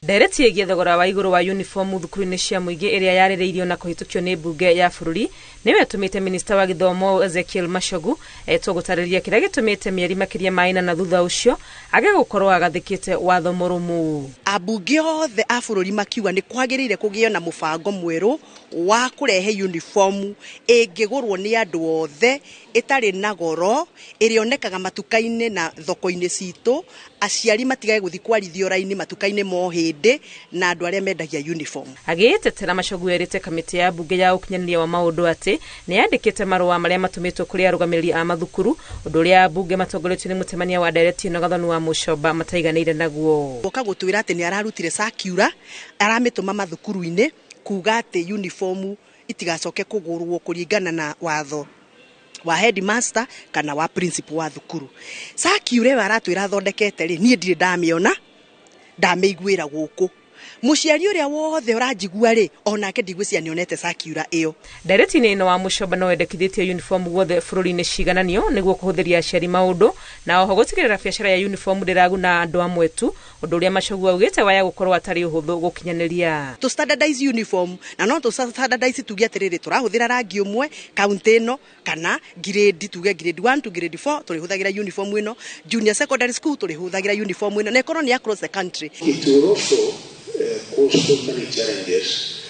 Ndereti ĩgiĩ thogora wa igũrũ wa uniform thukuru-inĩ cia mũingĩ ĩrĩa yarĩrĩirio na kũhĩtũkio nĩ mbunge ya bũrũri nĩyo ĩtũmĩte minista wa gĩthomo Ezekiel Machogu etwo gũtarĩria kĩrĩa gĩtũmĩte mĩeri makĩria ma 8 thutha ũcio age gũkorwo agathĩkĩte watho mũrũmu. Ambunge othe a bũrũri makiuga nĩ kwagĩrĩire kũgĩe na mũbango mwerũ wa kũrehe uniform ĩngĩgũrwo nĩ andũ othe, ĩtarĩ na goro, ĩrĩa ĩonekaga matuka-inĩ na thoko-inĩ citũ, aciari matigage gũthiĩ kwarithio raini matuka-inĩ mo hĩndĩ na andũ arĩa mendagia uniform. Agĩĩtetera, Machogu erĩte kamĩtĩ ya mbunge ya ũkinyanĩria wa maũndũ atĩ nĩ yandĩkĩte marũa marĩa matũmĩtwo kũrĩ arũgamĩrĩri a mathukuru, ũndũ ũrĩa ambunge matongoretio nĩ mũtemania wa ndereti ĩno Gathoni wa Mũcomba mataiganĩire naguo. Oka gũtwĩra atĩ nĩ ararutire circular, aramĩtũma mathukuru-inĩ kuga atĩ uniform itigacoke kũgũrwo kũringana na watho wa headmaster kana wa principal wa thukuru. Circular ĩyo aratwĩra athondekete rĩ, niĩ ndirĩ ndamĩona, ndamĩiguĩra gũkũ. Mũciari ũrĩa wothe ũranjigua rĩ, onake ndigwĩciria nĩonete circular ĩyo. Ndereti-inĩ ĩno wa Mũcomba no wendekithĩtie uniform guothe bũrũri-inĩ cigananio nĩguo kũhũthĩria aciari maũndũ na oho gũtigĩrĩra biacara ya uniform ndĩraguna andũ amwe tu, ũndũ ũrĩa Machogu augĩte waya gũkorwo atarĩ ũhũthũ gũkinyanĩria. Tũ standardize uniform na no tũ standardize tuge atĩrĩrĩ, tũrahũthĩra rangi ũmwe kaunti ĩno, kana grade, tuge grade 1 to grade 4 tũrĩhũthagĩra uniform ĩno, junior secondary school tũrĩhũthagĩra uniform ĩno, na ĩkorwo nĩ across the country. It will also cause so many challenges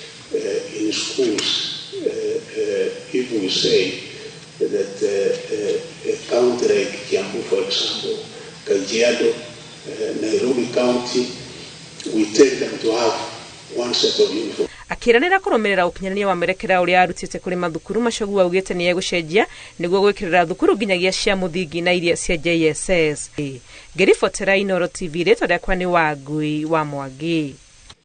in schools if we say that a county like Kiambu, for example, Kajiado, Nairobi County, we tell them to have one set of uniform. Akĩranĩra kũrũmĩrĩra ũkinyanĩria wa mwerekera ũrĩa arutĩte kũrĩ mathukuru, Machogu augĩte nĩ egũcenjia nĩguo gwĩkĩrĩra thukuru nginyagia cia mũthingi na iria cia JSS. Ngĩribotera Inooro TV, rĩtwa rĩakwa nĩ Wangui wa Mwangi.